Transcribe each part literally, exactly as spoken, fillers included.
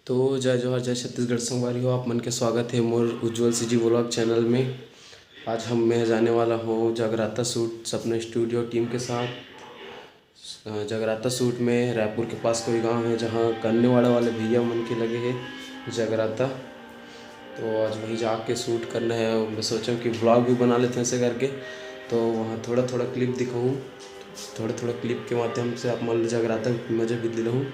तो जय जोहार, जय छत्तीसगढ़ संगवारी हो, आप मन के स्वागत है मोर उज्जवल सीजी व्लॉग चैनल में। आज हम, मैं जाने वाला हूँ जगराता शूट सपना स्टूडियो टीम के साथ। अ, जगराता शूट में रायपुर के पास कोई गांव है, जहां करने वाला वाले भैया मन के लगे है जगराता। तो आज वहीं जाके शूट करना है। मैं सोचा कि व्लॉग भी बना लेते हैं ऐसे करके, तो वहाँ थोड़ा थोड़ा क्लिप दिखाऊँ, थोड़ा थोड़ा क्लिप के माध्यम से आप मन ल जगराता के मजा भी दिलाऊँ।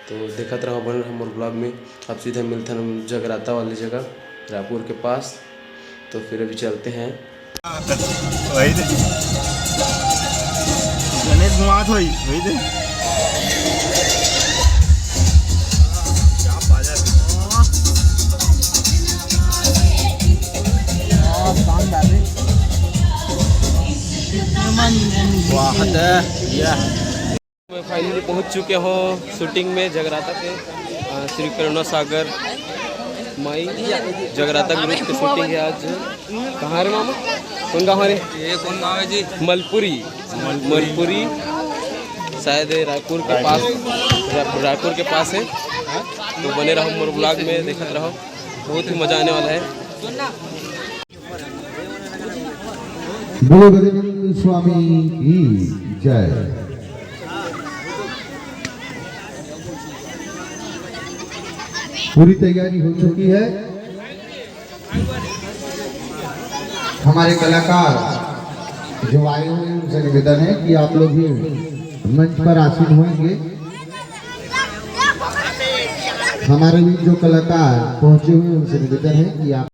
तो देखत रहो, बने रहो मोर व्लॉग में। अब सीधा मिलते हैं हम जगराता वाली जगह, रायपुर के पास। तो फिर अभी चलते हैं। वही दे। गणेश घुमात होई, वही दे। वाह, दे, या। मैं फाइनली पहुंच चुके हो शूटिंग में जगराता के, अ, श्री करुणा सागर माई जगराता ग्रुप की शूटिंग है आज। कहाँ रे मामा? कौन गाँव है रे? ये कौन गाँव है जी? मलपुरी। मलपुरी शायद ये रायपुर के पास, राय-, रायपुर के पास है। तो बने रहो मोर व्लॉग में, देखत रहो, बहुत ही मजा आने वाला है। बोलो गजानंद स्वामी की जय। पूरी तैयारी हो चुकी है। हमारे कलाकार जो आए हुए हैं, उनसे निवेदन है कि आप लोग भी मंच पर आसीन होंगे। हमारे बीच जो कलाकार पहुंचे हुए हैं, उनसे निवेदन है कि आप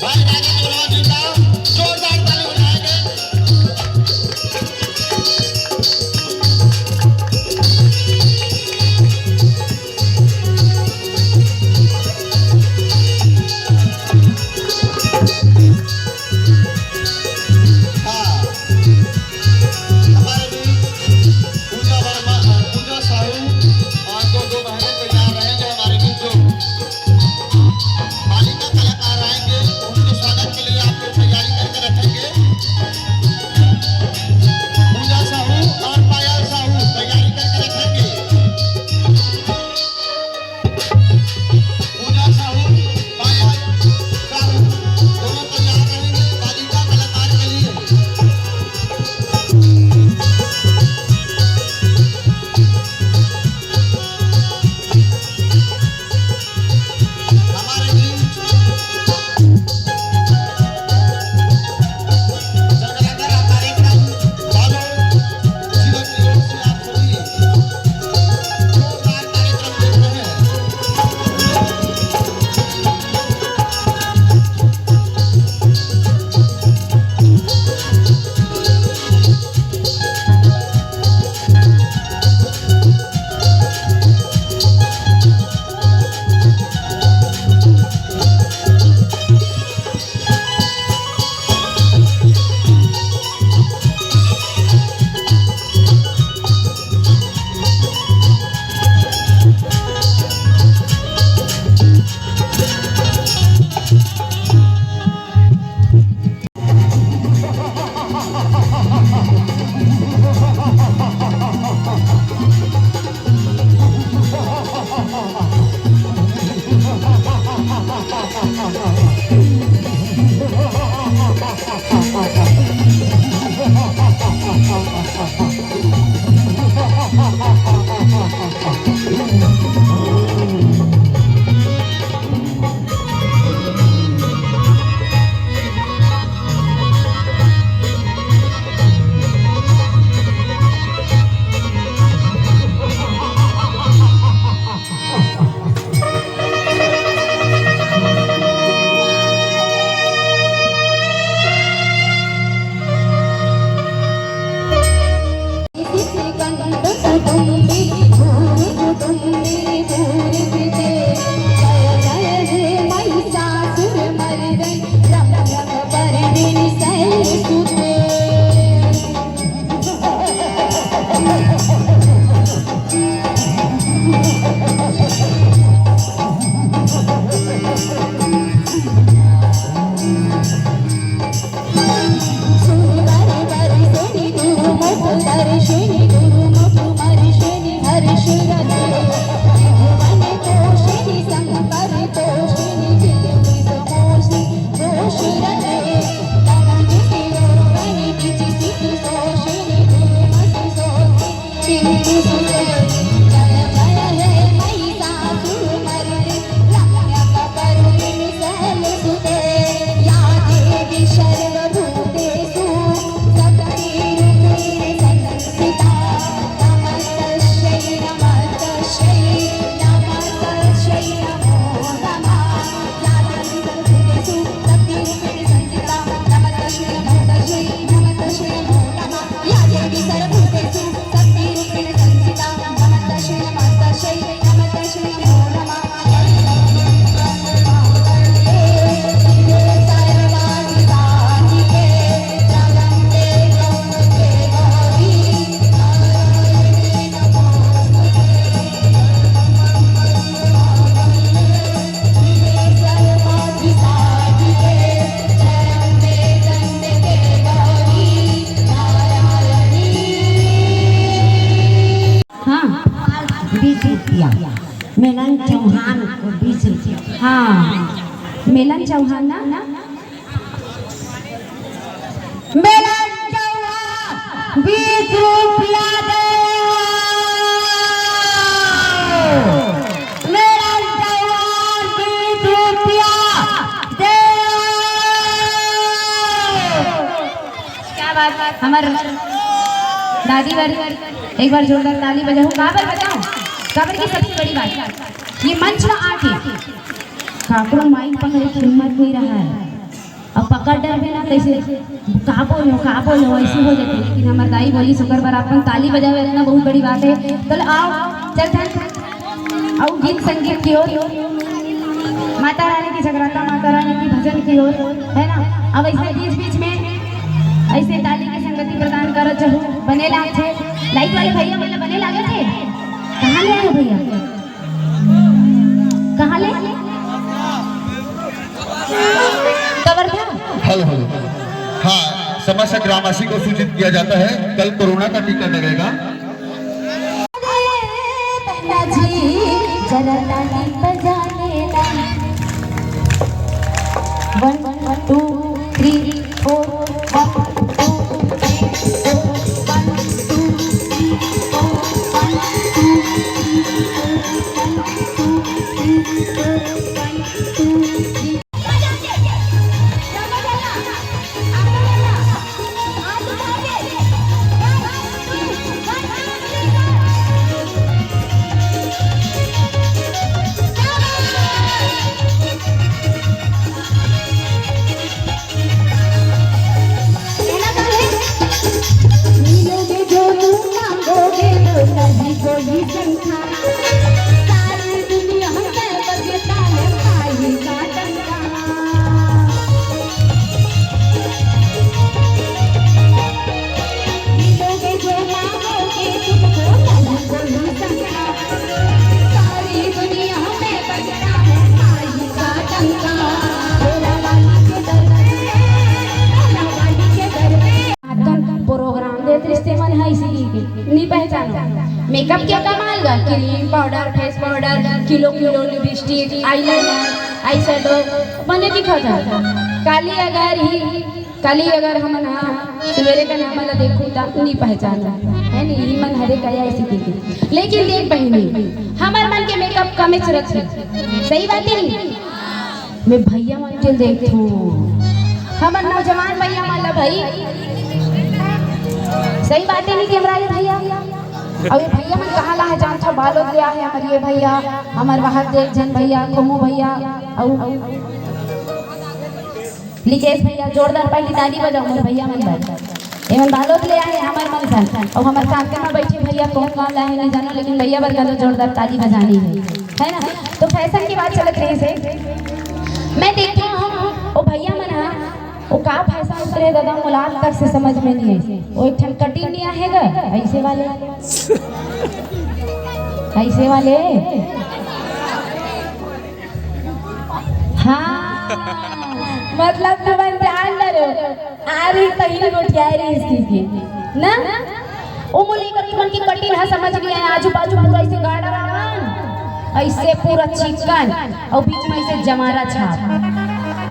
भाई राजेंद्र वर्मा जी का जोरदार ताली बजाएंगे। हाँ, हमारे बीच पूजा वर्मा, अ, पूजा साहू और दो, दो बहनें तैयार रहेंगे हमारे बीच जो बालिका कलाकार आएंगे, उनके स्वागत के लिए आप लोग तैयारी करके रखेंगे। पूजा साहू और पायल साहू तैयारी करके रखेंगे। पूजा साहू, पायल साहू दोनों तैयार रहेंगे बालिका कलाकार के लिए। हमारे बीच जगराता का कार्यक्रम बालोद जीवन की ओर से आप सभी जोरदार कार्यक्रम देख रहे हैं। हाँ, बीस रुपया। मिलन चौहान को बीस रुपया। हाँ, मिलन चौहान ना, ना? मिलन चौहान, बीस रुपया दे। मिलन चौहान, बीस रुपया दे। क्या बात, हमर दादी बर एक बार जोरदार ताली बजाओ। काबर बताओ, काबर की सबसे बड़ी बात, ये मंच में आके काकरो माइक पकड़े की हिम्मत नहीं रहा है। अब पकड़ डरबे ना, कैसे का बोलो, का बोलो, ऐसे हो जाते। लेकिन हमर दाई बोली, "सुकर बर अपन ताली बजावे, इतना बहुत बड़ी बात है।" चल आओ, चल, चल। अउ गीत संगीत की ओर, माता रानी की जगराता, माता रानी की भजन की ओर, है ना? अब ऐसे बीच बीच में ऐसे ताली की संगति प्रदान करत जहू, बने लागथे। लाइट वाले भैया बोले बने लागथे। कहाँ ले आए हो भैया? कहाँ ले? कवर्धा? Hello, hello. हाँ, समस्त ग्रामवासी को सूचित किया जाता है, कल कोरोना का टीका लगेगा। One, two, three, four, one, two, three, four, one, two, three, four, one, two, three, four, one, two, three, four, one, two, three. आजकल प्रोग्राम देत रिहिस ते मन ह इसी की नी पहचानो। मेकअप के कमाल गा, cream, powder, face powder, kilo kilo lipstick, eyeliner, eye shadow, बने दिखत ह। काली अगर ही, काली अगर हमन ह सुबेरे का नाम ला देखू त नी पहचानो, है नी? ई मन हरे कया इसी की। लेकिन देख बहिनी, हमर मन के मेकअप कमेच रथे, सही बात है नी? मैं भैया मन के देखथों, हमर नौजवान भैया मन ला भाई, सही बात है नी कैमरा ले भैया? अउ ये भैया मन कहाँ ला है जानथो, बालोद ले आहे हमर ये भैया, हमर वहाँ देव झन भैया, खोमू भैया, अउ लिकेश भैया, जोरदार पहली ताली बजाओ मोर भैया मन बर। एमन बालोद ले आहे हमर मन सन, अउ हमर सामने में बैठे भैया कौन गाँव ले आहे नहीं जानो, लेकिन भैया बर घलो जोरदार ताली बजानी है, है ना? तो फैशन की बात चलत रहिस हे, मैं देखथों ओ भैया मन हा, ओ का फैशन उतरे दादा, मोला आज तक से समझ में नहीं आई। ओ एक ठन कटिंग नहीं आहे गा, ऐसे वाले, ऐसे वाले। हाँ, मतलब तुमन जान डरो, आरी पहिली गोठियाए रहिस के ना। ओ मोला एकर मन के कटिंग ह समझ नहीं आया, आजू बाजू पूरा ऐसे गाड़ा रावन, ऐसे पूरा चिकन, अउ बीच में ऐसे जमारा छाप।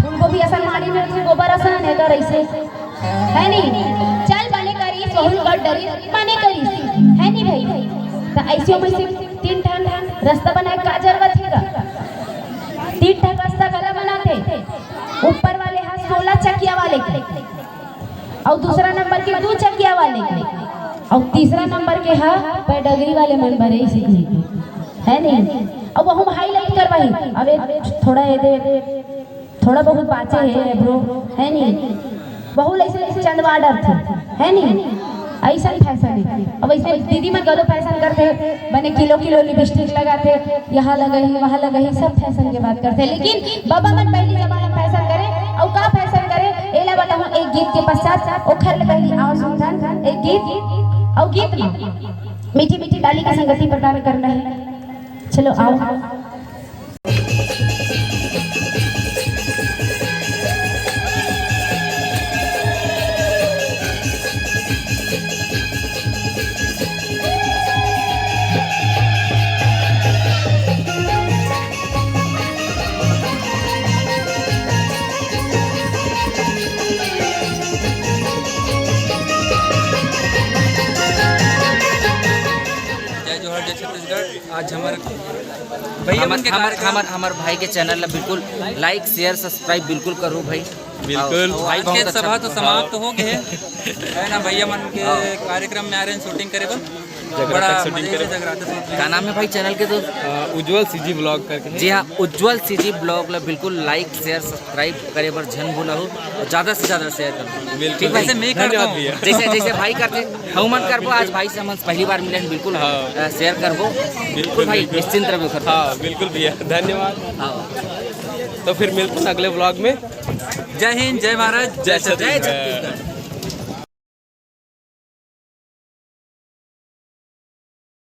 फूलगोभी असन माड़ी में गोबर असन एकर ऐसे, है नी? चल बने करिस, बहुत बड़ डरिस, बने करिस, है नी भाई? ऐसे में से तीन ठन रास्ता बनाए का जरूरत हे गा? तीन ठन रास्ता घला बनाथे। ऊपर वाले हा सोलह चकिया वाले के, अउ दूसरा नंबर के दू चकिया वाले के, अउ तीसरा नंबर के हा पैडगरी वाले मन बर ऐसे के, है नहीं? अब वहू हाईलाइट करवाही। अब ये थोड़ा ये दे, थोड़ा बहुत बाचे हे ब्रो, है नहीं? बहुत ऐसे ऐसे चंदवा डरथे, है नहीं? ऐसा फैशन है। अब ऐसे दीदी मन घलो फैशन करथे, बने किलो किलो लिपस्टिक लगाथे, यहाँ लगाही, वहाँ लगाही, सब फैशन के बात करथे। लेकिन बाबा मन पहली जमाना फैशन करे, अउ का फैशन करे, एला बताहूँ एक गीत के पश्चात। ओखर ले पहली आओ सुनथन एक गीत, अउ गीत में मीठी मीठी डाली के संगति प्रदान करना है। चलो आओ। जय जोहार, जय छत्तीसगढ़। आज हमर भैया हमर मन के हमर कार्यक्रम हमर हमर भाई के चैनल ला बिल्कुल लाइक, शेयर, सब्सक्राइब बिल्कुल करो भाई। बिल्कुल। अउ भाई आज बहुत के अच्छा सभा तो समाप्त हो गए हे, है ना? भैया मन के हाँ। कार्यक्रम में आ रहे हैं शूटिंग करे बर। जगराता बड़ा शूटिंग मजे करे से बर। जगराता शूटिंग। का नाम है भाई चैनल के दोस्त? अ, उज्जवल सीजी व्लॉग करके है। जी हाँ, उज्जवल सीजी व्लॉग ला बिल्कुल लाइक, शेयर, सब्सक्राइब करे बर झन भूलहू अउ ज्यादा से ज्यादा शेयर करो। बिल्कुल। ठीक भाई? जैसे मैं करता धन्यवाद हूँ। भैया। जैसे जैसे भाई करथे, हम मन करबो। आज भाई से हमन पहली बार मिले हैं, बिल्कुल हाँ। अ, शेयर करबो। बिल्कुल भाई, बिल्कुल। निश्चिंत रहो करबो। हाँ, बिल्कुल भैया, धन्यवाद। हाँ। तो फिर मिलते हैं अगले व्लॉग में। जय हिंद, जय भारत, जय जय छत्तीसगढ़। छत्तीसगढ़।